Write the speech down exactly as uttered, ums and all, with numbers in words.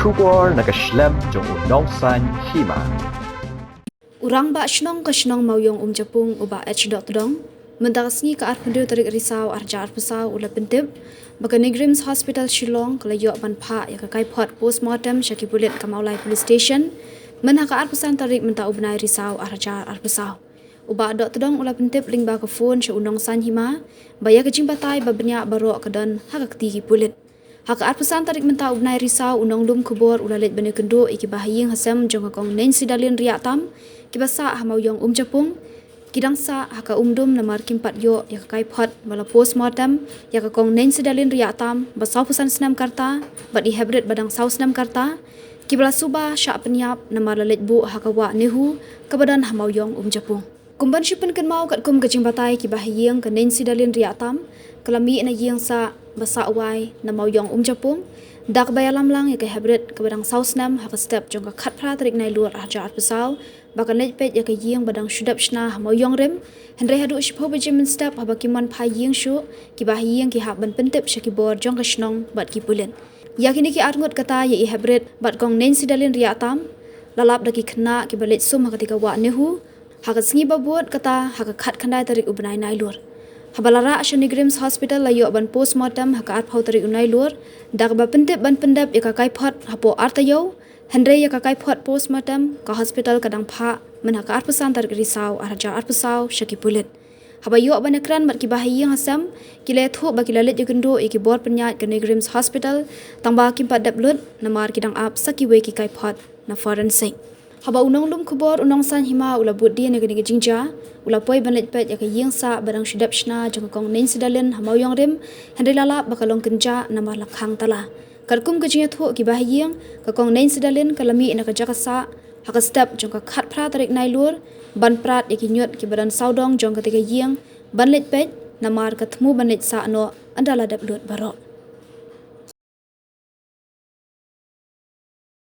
Khubor na ka shlem jong u Nongsaiñ Hima. U Rangbah Shnong ka shnong Mawiong Umjapung, u Bah H Dohtdong, mynta ka sngi ka arphew hynriew tarik Risaw arhajar arphew saw u la pyntip ba ka NEIGRIHMS Hospital Shillong ka la ïoh ban phah ïa ka kaiphod postmortem sha ki pulit ka Mawlai Police Station myn ha ka arphew san tarik mynta u bnai Risaw arhajar arphew saw. U Bah Dohtdong u la pyntip lyngba ka phone sha u Nongsaiñ Hima ba ïa ka jingbatai ba bniah baroh ka don ha ka kti ki pulit. Ha ka arphew san tarik mynta u bnai Risaw, u nonglum khubor u la leit ban ïakynduh ïa ki bahaïing hasem jong ka Kong Neiñsidalin Riahtam kiba sah ha Mawiong Umjapung. Ki dang sah ha ka umdum namar kim pat ïoh ïa ka kaiphod ba la postmortem ïa ka Kong Neiñsidalin Riahtam ba sawphew san snem ka rta bad i heprit ba dang saw snem ka rta, kiba la suba shah pynïap namar la leit buh ha ka wah NEHU kaba don ha Mawiong Umjapung. Kum ban shu pynkynmaw katkum ka jingbatai ki bahaïing, ka Neiñsidalin Riahtam ka la mih na ïing sah ba sah wai na Mawiong Umjapung da kaba ïalam lang ïa ka heprit kaba dang saw snem ha ka step jong ka khatphra tarik Nailur arhajar arphew saw ba kan leit peit ïa ka ïing ba dang shu dep shna ha Mawiong Rim. Hynrei haduh shiphew baje mynstep haba kim wan phai ïing shuh, ki bahaïing ki hap ban pyntip sha ki bor jong ka shnong bad ki pulit. Ïa kine ki arngut kata, ïa i heprit bad Kong Neiñsidalin Riahtam la lap da ki khynnah kiba leit sum ha katei ka wah NEHU ha ka sngi ba bud, kata ha ka khatkhyndai tarik u bnai Nailur. Haba la rah sha NEIGRIHMS Hospital la ïoh ban postmortem ha ka arphew tarik u Nailur da kaba pyntip ban pyndep ïa ka kaiphod hapoh ar taïew. Hynrei ïa ka kaiphod postmortem ka hospital ka dang phah myn ha ka arphew san tarik Risaw arhajar arphew saw sha ki pulit. Haba ïoh ban ïakren bad ki bahaïing hasem, ki la ïathuh ba ki la leit ïakynduh ïa ki bor pynïaid ka NEIGRIHMS Hospital, tangba kim pat dep lut namar ki dang ap sa kiwei ki kaiphod na forensic. Haba u nonglum khubor u Nongsaiñ Hima u la bud dien ïa kane ka jingjia, u la poi ban leit peit ïa ka ïing sah ba dang shu dep shna jong ka Kong Neiñsidalin ha Mawiong Rim, hynrei la lap ba ka long kynjah namar la khang tala. Katkum ka jingïathuh ki bahaïing, ka Kong Neiñsidalin ka la mih na ka jaka sah ha ka step jong ka khatphra tarik Nailur ban prat ïa ki ñiut kiba don sawdong jong katei ka ïing ban leit peit, namar ka thmu ban leit sah noh ynda la dep lut baroh.